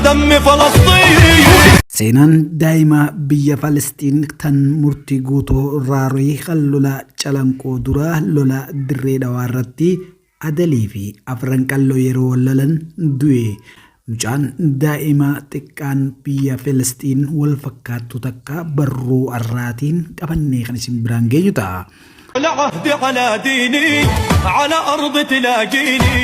دمي فلسطيني. Seenaan daa'ima biyya Falasxiin tan Murtii Guutoo Raaroyi kan lola Calanqoo dura lola Dirree Dhawaa irratti Adalii fi Afran Qalloo yeroo wal lolan du'e. Mucaan daa'ima xiqqaan biyya Filisxiin wal fakkaattu takka barruu arraatiin qabannee kan isin biraan geenyu ta'a. على عهدي على ديني على أرض تلاقيني.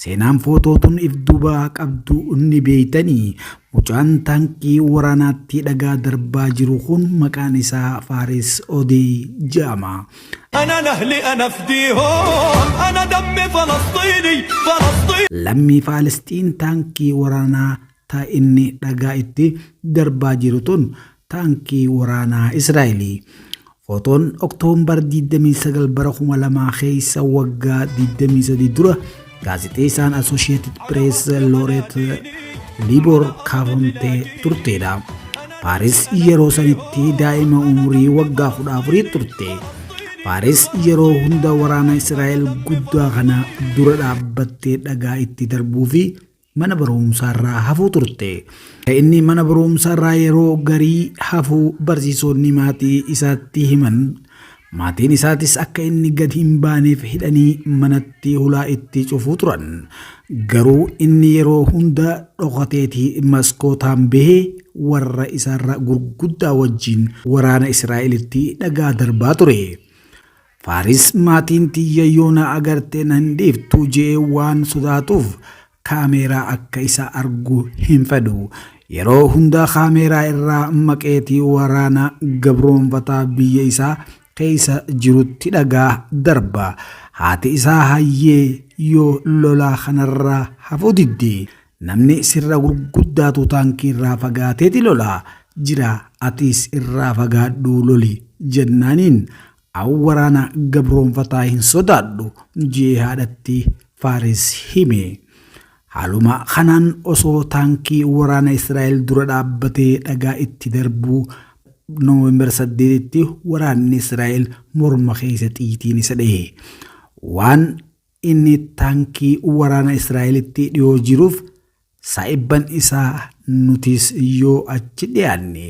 Seenaan footoo tun if duubaa qabdu ni beeytanii? Mucaan taankii waraanaatti dhagaa darbaa jiru kun maqaan isaa Faaris Odey jedhama. أنا لأهلي أنا فديهم أنا دمي فلسطيني فلسطيني. Lammii Faalisxiin taankii waraanaa ta inni dhagaa itti darbaa jiru tun taankii waraanaa Israa'eli. Footoon Oktoombar 29 bara 2000 keessa waggaa 23 dura gaazexeessaan Associated Press Looret Liiboor kaafamtee turteedha. Faaris yeroo sanitti daa'ima umurii waggaa 14 turte. Faaris yeroo hunda waraana Israa'el guddaa kana dura dhaabbattee dhagaa itti darbuu fi mana barumsaarraa hafuu turte. Inni mana barumsaarraa yeroo garii hafuu barsiisonni maatii isaatti himan. Maatiin isaatis akka inni gad hin baaneef hidhanii manatti hulaa itti cufuu turan. Garuu inni yeroo hunda dhokateeti maskootaan bahee warra isaarra gurguddaa wajjin waraana Israa'elitti dhagaa darbaa ture. Faaris maatiin tiyya yoo na agarte nan dhiiftu je'ee waan sodaatuuf kaameeraa akka isa argu hin fedhu. Yeroo hunda kaameeraa irraa maqeetii waraana gabroonfataa biyya isaa keessa jirutti dhagaa darba. Haati isaa hayyee yoo lolaa kanarraa hafuu didde namni sirra gurguddaatu taankii irraa fagaateeti lola jira, atis irraa fagaadhuu loli jennaaniin an waraana gabroonfataa hin sodaadhu jee haadhatti Faaris hime. Haaluma kanaan osoo taankii waraana Israa'el dura dhaabbatee dhagaa itti darbuu Noovembar 8tti waraanni Israa'el morma keessa xiitiin isa dhahe. Waan inni taankii waraana Israa'elitti dhiyoo jiruuf saa'ibban isaa nutis yoo achi dhiyaanne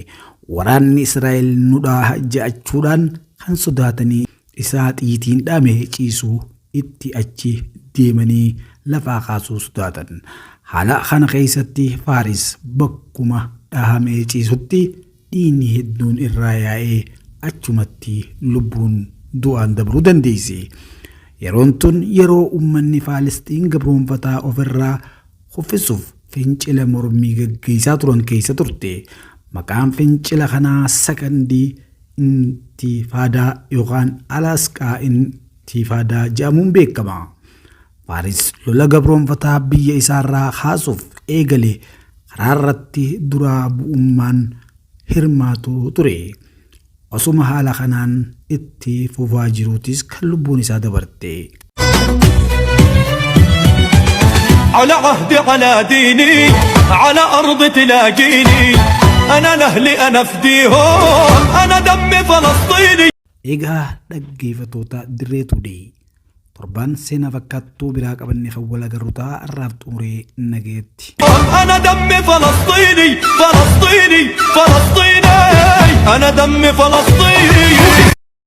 waraanni Israa'el nu dhaha je'achuudhaan kan sodaatanii isaa xiitiin dhame ciisu itti achi deemanii lafaa kaasuu sodaatan. Haala kana keessatti Faaris bakkuma dhahamee ciisutti dhiigni hedduun irraa yaa'ee achumatti lubbuun du'aan dabruu dandeesse. Yeroon tun yeroo ummanni Faalisxiin gabroonfataa ofirraa kuffisuuf fincila mormii gaggeessaa turan keessa turte. Maqaan fincila kanaa Sakandii Intifaadaa yookaan Alaasqaa Intifaadaa jedhamuun beekama. Faaris lola gabroonfataa biyya isaarraa kaasuuf eegale karaarratti duraa bu'ummaan hirmaatu ture. Osuma haala kanaan itti fufaa jiruutis kan lubbuun isaa dabarte. على عهدي على ديني على أرض تلاقيني أنا لأهلي أنا فديهم أنا دمي فلسطيني. Egaa dhaggeeffattoota Dirree Today, torbaan seenaa fakkaattuu biraa qabannee kan wal agarru ta'a, har'aaf xumuree nagayetti. أنا دمي فلسطيني فلسطيني فلسطيني أنا دمي فلسطيني.